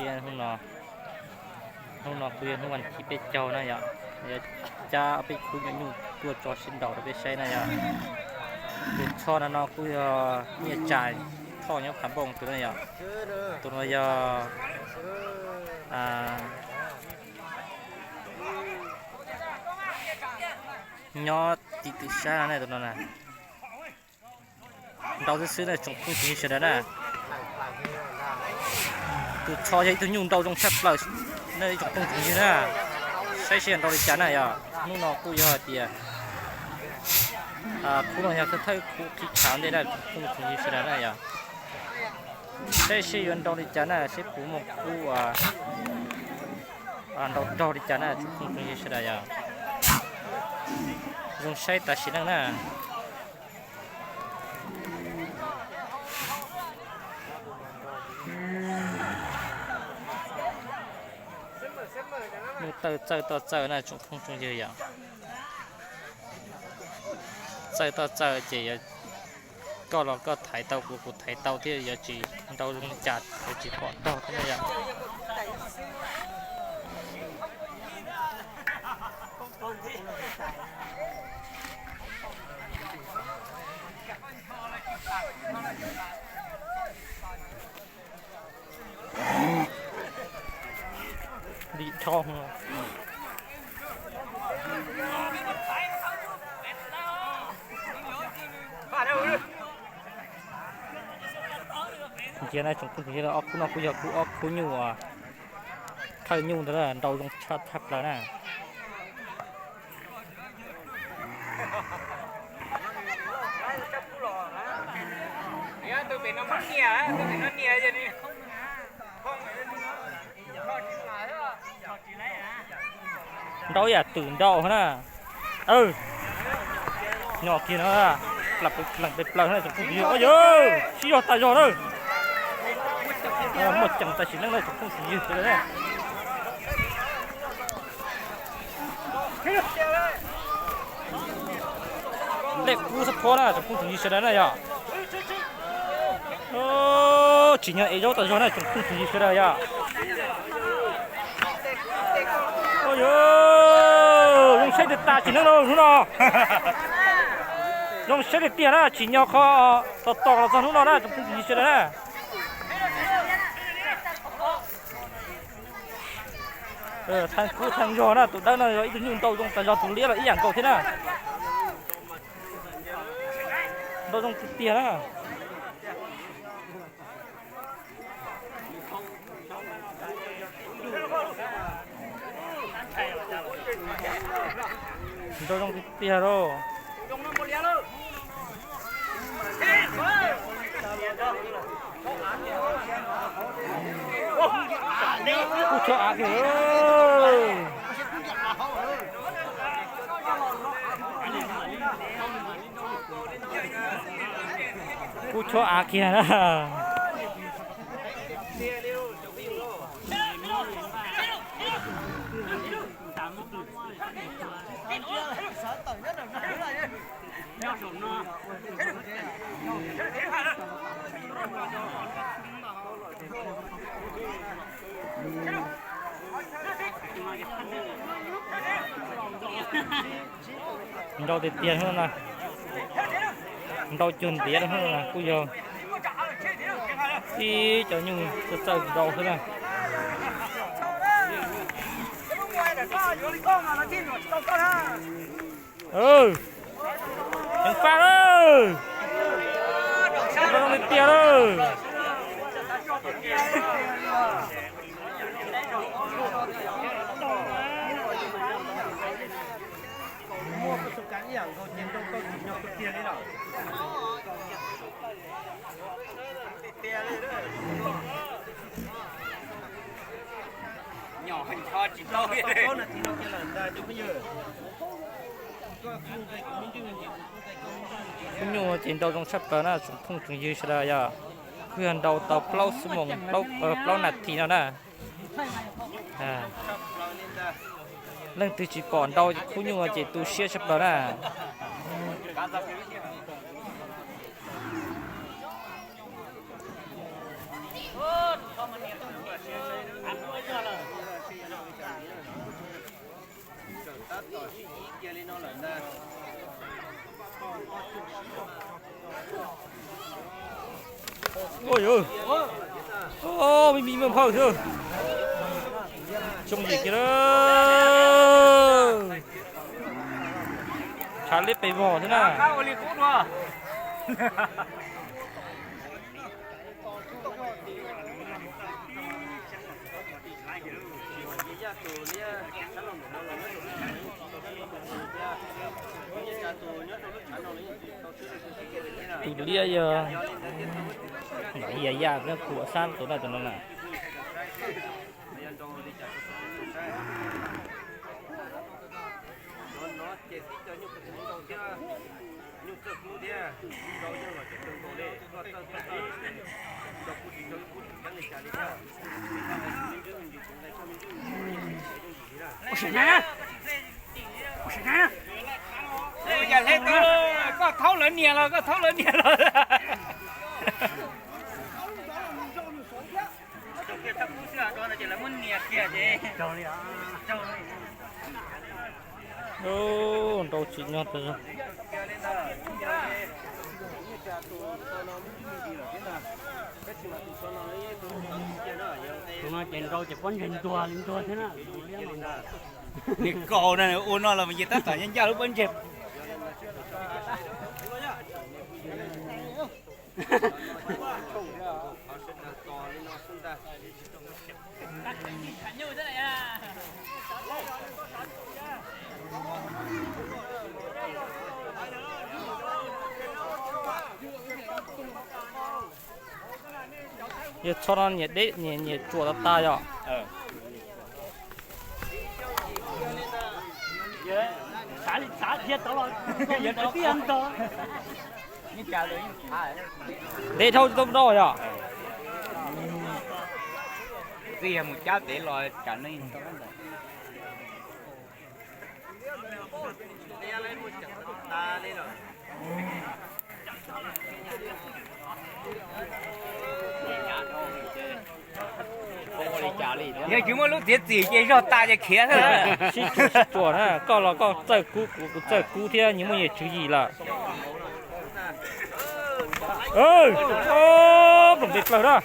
Hnub no, hnub no kuj yog hnub vas thib peb caug na yom, yuav cab peb khub nyuj nyuj tuaj tso sib nraus rau peb saib na yom. Tus tsho no no kuj yog Nyiaj Tsais Thoj nyob Qham Npooj tus na yom. Tus no yog nyob tim twm sab no na, tus no na. Nrau xwb xwb na tsoom phooj ywg sawv daws na. Tus tsho yog ib tug nyuj nrau zoo tshaj plaws na ib tsoom phooj ywg na. Saib seb yuav nrau li cas na yom. Hnub no kuj yog hais tias khub no yog thawj khub qhib tshav ntej na tsoom phooj ywg sawv daws na yom. Saib seb yuav nrau li cas na, seb puas muaj khub nrau rog li cas na tsoom phooj ywg sawv daws yom. Zoo saib tas sim neej na. Mus tawm txawj toj txawj na tsoom phooj tsoom ywg yom. Txawj toj txawj ces yog koj los koj thaiv tau kuv, kuv thaiv tau thiab yuav tsis nrau zoo li cas yuav tsis pom rog thiab na yom. Dim dhau. Ntsia na tsoom phooj ywg, ob khub no kuj yog kuj ob khub nyuj, thawj nyuj ntawd nrau zoo tshaj thaj plaws na. Nrau ib yam twm nrau na. Nyo kiag no, lees pes plaws na tsoom phooj ywg. Yog sib zog tas zog na. Muaj ceem tas sim neej na tsoom phooj ywg sawv daws na. Lej kub xab phob na tsoom phooj ywg sawv daws na yog. Tsim nyog ev zaub tas zog na tsoom phooj ywg sawv daws yog. Zoo saib tiag tas sim neej hnub no. Zoo saib tiag tiag na tsim nyog qhov tos tos los txog hnub no na tsoom phooj ywg sawv daws na. Thaj kub thaj zog na tus dawb no yog ib tug nyuj nrau zoo tas zog, tus liab los ib yam nkaus thiab na. Nrau zoo tiag tiag na. Nrau zoo tiag tiag lauj. Kuj tshuav av kiag. Kuj tshuav av kiag na. Nrau tiag tiag hnub no na. Nrau cuag ntiav hnub no na kuj yog ib cov nyuj txawj txawj nrau xwb na. Ceev faj lawm. Nrau zoo tiag tiag lawm. Khub nyuj ces nrau zoo tshaj plaws na tsoom phooj tsoom ywg sawv daws yog. Kuj yog nrau tau plaub xuab moos, plaub nas this no na. Leej twg tsis pom nrau khub nyuj ces tu siab tshaj plaws na. Ua, me me me phauj xwb. Tsoo yim kiag na. Tshav liab pes vog xwb na. Tus liab yog Nom Yaj Yaj thiab Phu Vam Xab tus dawb tus no na. Koj thaub lawv niam los, koj thaub lawv niam los. Nrau tsis nyob tas zog. Tus no ces nrau ces pob ntseg ntuag li ntuag thiab na. Nws kaus na, nws ua no los ces tab tom ncaj ncaj lub pob ntseg. Yog txhob no nyias deb nyias tsuam tas tas yom. Deb dhau tsis tau rau yom. Txij yog mus cab tev los tsam neej. Yog tsis muaj lub txiav txim ces zog tas ces khiav xwb. Sib tsuam sib tsuam na, koj los koj txawj kub, kuv kuv txawj kub thiab, nyias muaj nyias tswv yim lawm. Ploom npe plaws na.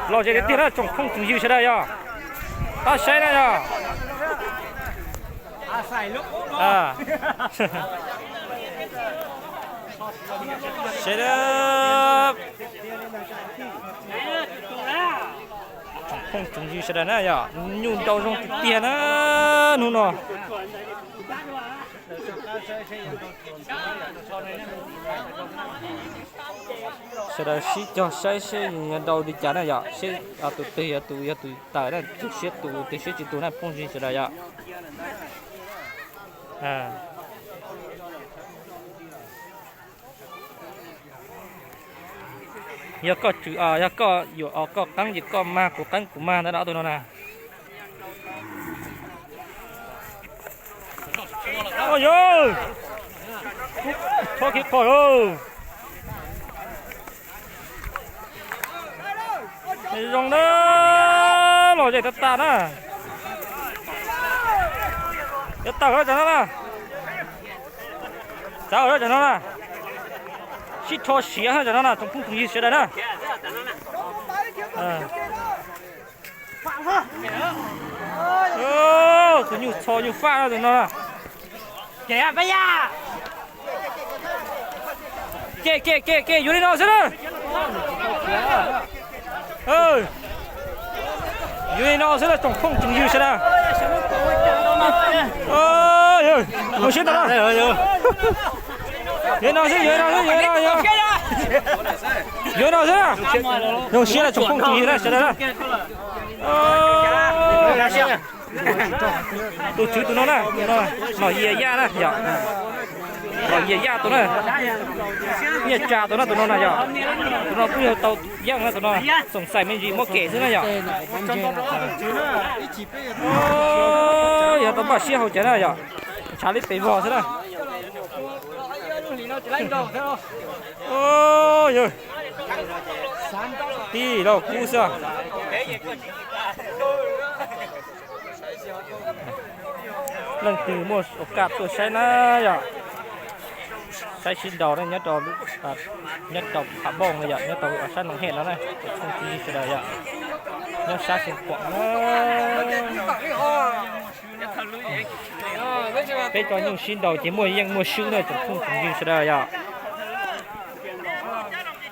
Lom zem tiag tiag na tsoom phooj tsoom ywg sawv daws yog. Pab saib na yog. Sawv daws, tsoom phooj tsoom ywg sawv daws na yog, nyuj nrau zoo tiag tiag na hnub no. Sawv daws sib cog saib seb yuav nrau li cas na yom, seb tus twg yog tus, yog tus tawm na, tus siab tus, tus siab tsis tus na phooj ywg sawv daws yom. Yog koj tswv, yog koj yuam koj qeeb ces koj mag kuv qeeb kuv mag ntawd na tus no na. Yog, txhob khiav qhov lauj. Zoo na, lom zem tag tas na. Yuav tawm lawm tam no na. Txawm lawm tam no na. Sib rho siav tam no na, tsoom phooj tsoom ywg sawv daws na. Tus nyuj txho nyuj faj no tus no. Ke ke ke ke, yuav li no xwb na. Yuav li no xwb na tsoom phooj tsoom ywg sawv daws. Zoo siab ntau na. Yuav li no xwb, yuav li no xwb, yuav li no, yuav li no xwb na. Zoo siab na tsoom phooj tsoom ywg na sawv daws na. Tus tswv tus no na, Nom Yias Yaj na yom. Nom Yias Yaj tus na, Nyiaj Tsa tus no, tus no na yom. Tus no kuj yog tau yeej na tus no, xoom xaim me ntsis muab kem xwb na yom. Yog tau npaj siab hauv cawv na yom. Ntshav li pes vog xwb na. Yog, Ib los kub xwb. Leej twg muaj ua kaj tuaj saib na yom. Saib sib nraus na, nyob rau, nyob rau Phav Npooj no yom, nyob rau sab Noov Hej no na, tsoom phooj ywg sawv daws yom. Nyob sab Xeev Khuam na. Peb cov nyuj sib nraus ces muaj yeej muaj swb na tsoom phooj tsoom ywg sawv daws yom.